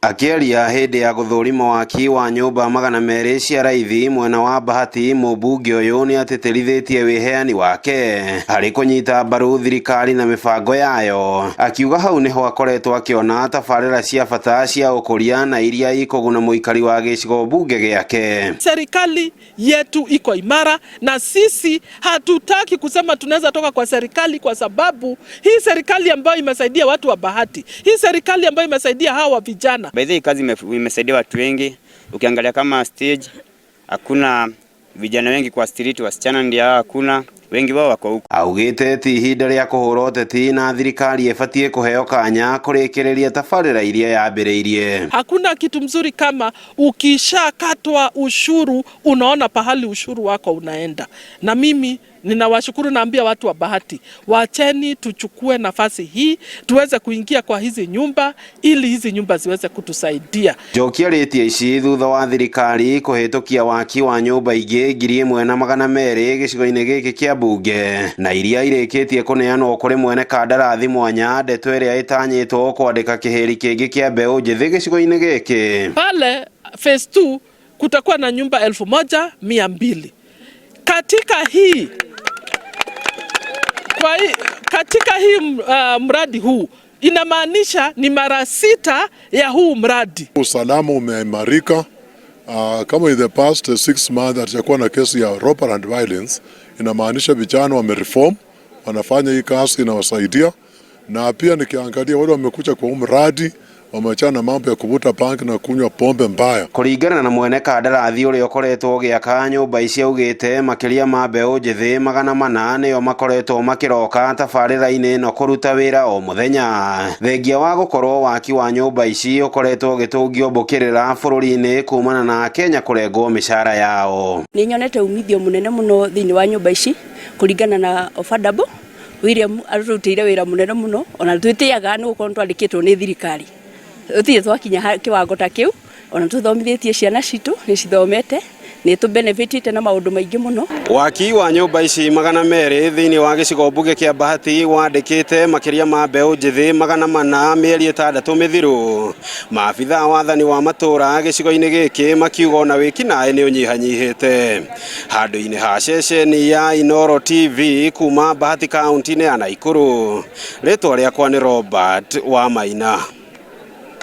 Akĩaria hĩndĩ ya gũthũrima waki wa nyũmba 200 cia raithi mwena wa Bahati, mũmbunge ũyũ nĩ atĩtĩrithĩtie wĩheani wake harĩ kũnyita mbaru thirikari na mĩbango yayo, akiuga hau nĩho akoretwo akĩona tabarĩra cia bata cia ũkũria na iria ikũguna mũikari wa gĩcigo mbunge gĩake. Serikali yetu iko imara na sisi hatutaki kusema tunaweza toka kwa serikali, kwa sababu hii serikali ambayo imesaidia watu wa Bahati, hii serikali ambayo imesaidia hawa vijana. By the way, kazi imesaidia watu wengi. Ukiangalia kama stage, hakuna vijana wengi kwa street, wasichana ndio hakuna wengi wao wako huko. Augĩte ti ihinda rĩa kũhũra ũteti na thirikari ĩbatiĩ kũheo kanya kũrĩkĩrĩria tabarĩra iria yambĩrĩirie. Hakuna kitu mzuri kama ukishakatwa ushuru, unaona pahali ushuru wako unaenda. Na mimi ninawashukuru, naambia watu wa Bahati, wacheni tuchukue nafasi hii tuweze kuingia kwa hizi nyumba ili hizi nyumba ziweze kutusaidia. Njoki arĩtie ici thutha wa thirikari kũhĩtũkia waki wa nyũmba ingĩ 1200 gĩcigo-inĩ gĩkĩ kĩa mbunge na iria irĩkĩtie kũneanwo kũrĩ mwene kandarathi mwanya, ndeto ĩrĩa ĩtanyĩtwo kwandĩka kĩhĩri kĩngĩ kĩa mbeũ njĩthĩ gĩcigo-inĩ gĩkĩ. Pale phase 2 kutakuwa na nyumba 1200 katika hii kwa hii, katika hii mradi huu inamaanisha ni mara 6 ya huu mradi. Usalama umeimarika. Kama in the past 6 months hatujakuwa na kesi ya robbery and violence, inamaanisha vijana wamereform, wanafanya hii kazi inawasaidia. Na pia nikiangalia wale wamekuja kwa huu mradi wameachana na mambo ya kuvuta bangi na kunywa pombe mbaya. Kũringana na mwene kandarathi ũrĩa ũkoretwo ũgĩaka nyũmba ici augĩte makĩria ma mbeũ njĩthĩ 400 nĩo makoretwo makĩroka tabarĩra-inĩ ĩno kũruta wĩra o mũthenya, thengia wa gũkorwo waki wa nyũmba ici ũkoretwo ũgĩtũngio mbũkĩrĩra bũrũri-inĩ kumana na Kenya kũrengwo mĩcara yao. Nĩ nyonete umithio mũnene mũno thĩinĩ wa nyũmba ici kũringana na affordable. William arutĩire wĩra mũnene mũno, ona twĩtĩaga nĩ gũkorwo twandĩkĩtwo nĩ thirikari, tũtirĩ twakinya kĩwango ta kĩu, ona tũthomithĩtie ciana citũ nĩ cithomete, nĩ tũ benefitĩte na maũndũ maingĩ mũno. Waki wa nyũmba ici 200 thĩinĩ wa gĩcigo mbunge kĩa Bahati wandĩkĩte makĩria ma mbeũ njĩthĩ 400 mĩeri 6 mĩthiru. Maabitha wathani wa matũra gĩcigo-inĩ gĩkĩ makiuga ona wĩkinaĩ nĩ ũnyihanyihĩte. Handũ-inĩ ha ceceni ya Inooro TV kuma Bahati kaunti-inĩ ya Nakuru, rĩtwa rĩakwa nĩ Robert Wamaina.